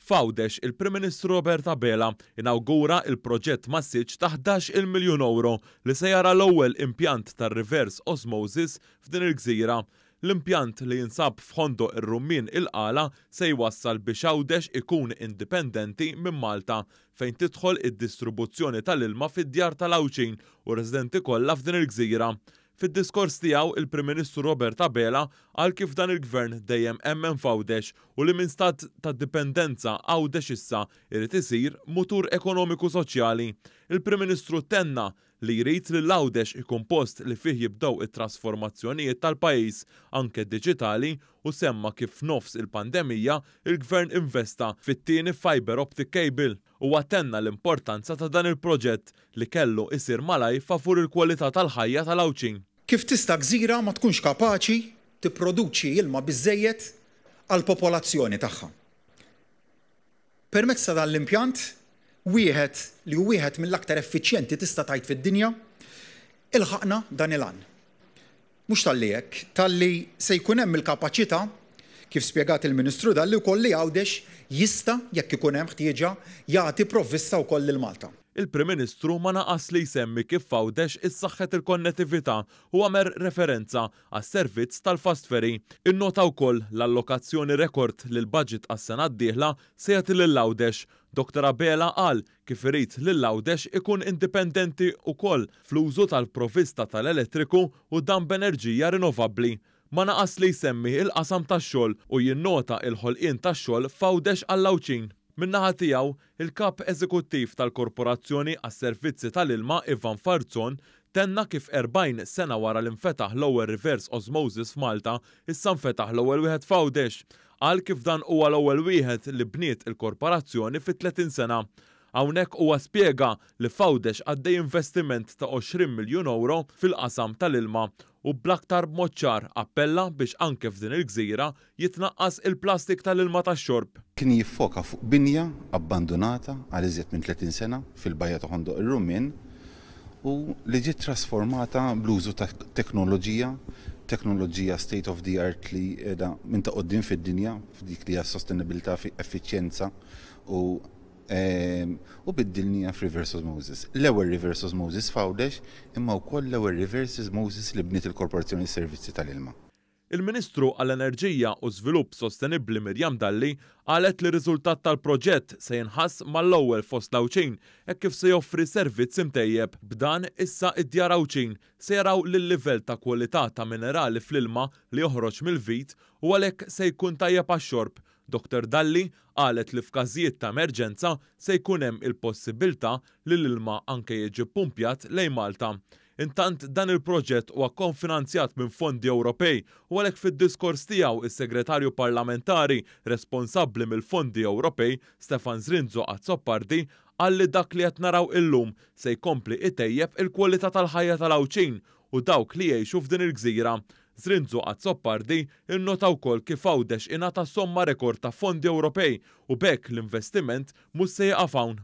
F'Għawdex, il-Prim Ministru Robert Abela inawgura il-proġett massiċ ta' 11-il miljun ewro li se jara l-ewwel impjant tar-reverse osmosis f'din il-gżira. L-impjant li jinsab f'Ħondoq ir-Rummien il-Qala se jwassal biex Għawdex ikun indipendenti minn Malta fejn tidħol id-distribuzzjoni tal-ilma fid-djar tal-Għawdxin u residenti kollha f'din il-gżira. Fid-diskors tiegħu, il-Prim Ministru Robert Abela qal kif dan il-gvern dejjem emmen f'Għawdex u li minn stat ta' dipendenza Għawdex issa irid isir mutur ekonomiku soċjali. Il-Prim Ministru tenna li jrid li l-Għawdex ikun post li fih jibdew it-trasformazzjonijiet tal-pajjiż, anke diġitali, u semma kif f'nofs il-pandemija il-gvern investa fit-tieni fiber optic cable. Huwa tenna l-importanza ta' dan il-proġett li kellu isir malajr favur il-kwalità tal-ħajja tal-Għawdxin. Kif tista' gżira ma tkunx kapaċi tipproduċi ilma biżżejjed għall-popolazzjoni tagħha? Permezz ta' dan l-impjant, wieħed li hu wieħed mill-aktar effiċjenti tista' tgħid fid-dinja, ilħaqna dan il-għan. Mhux talli hekk, talli se jkun hemm il-kapaċità, kif spjegat il-Ministru Dalli wkoll, li Għawdex jista', jekk ikun hemm ħtieġa, jagħti provvista wkoll lil Malta. Il-Prim Ministru ma naqas li jsemmi kif f'Għawdex issaħħet il-konnettività u għamel referenza għas-servizz tal-fast ferry. Innota wkoll l-allokazzjoni rekord li l-budget għas-sena d-dieħla se jagħti lil Għawdex. Dr Abela qal kif irid lil Għawdex ikun indipendenti wkoll fl-użu tal-provvista tal-elettriku u dan b'enerġija rinnovabbli. Ma naqas li jsemmi il-qasam tax-xogħol u jinnota il-ħolqien tax-xogħol f'Għawdex għall-Għawdxin. Min-naħa tiegħu, il-kap eżekuttiv tal-Korporazzjoni għas-Servizzi tal-Ilma Ivan Falzon tenna kif 40 sena wara li nfetaħ l-ewwel reverse osmosis f'Malta, issa nfetaħ l-ewwel wieħed f'Għawdex. Qal kif dan huwa l-ewwel wieħed li bniet il-korporazzjoni fi 30 sena. Hawnhekk huwa spjega li f'Għawdex għaddej investiment ta' 20 miljun euro fil-qasam tal-ilma u bl-aktar b'mod ċar appella biex anke f'din il-gżira jitnaqqas il-plastik tal-ilma tax-xorb. Kien jiffoka fuq binja abbandunata għal iżjed minn 30 sena fil-bajja ta' Ħondoq ir-Rummien u li ġiet trasformata bl-użu ta' teknoloġija, teknoloġija state of the art li qiegħda minn ta' quddiem fid-dinja f'dik li hija sostenibilità, effiċjenza u biddilnieha f'reverse osmosis. L-ewwel reverse osmosis f'Għawdex, imma wkoll l-ewwel reverse osmosis li bniet il-Korporazzjoni Servizzi tal-Ilma. Il-Ministru għall-Enerġija u Żvilupp Sostenibbli Miriam Dalli qalet li r-riżultat tal-proġett se jinħass mal-ewwel fost l-Għawdxin hekk kif se joffri servizz imtejjeb. B'dan issa id-djar Għawdxin se jaraw li l-livell ta' kwalità ta' minerali fl-ilma li joħroġ mill-vit u għalhekk se jkun tajjeb għax-xorb. Dr Dalli qalet li f'każijiet ta' emerġenza se jkun hemm il-possibilità li l-ilma anke jiġi ppumpjat lejn Malta. Intant, dan il-proġett huwa konfinanzjat minn fondi Ewropej u għalhekk fid-diskors tiegħu is-Segretarju Parlamentari responsabbli mill-fondi Ewropej Stefan Zrinzo Azzopardi qal li dak li qed naraw illum se jkompli itejjeb il-kwalità tal-ħajja tal-Għawdxin u dawk li jgħixu f'din il-gżira. Zrinzo Azzopardi innota wkoll kif Għawdex ingħata somma rekord ta' fondi Ewropej u b'hekk l-investiment mhux se jieqaf hawn.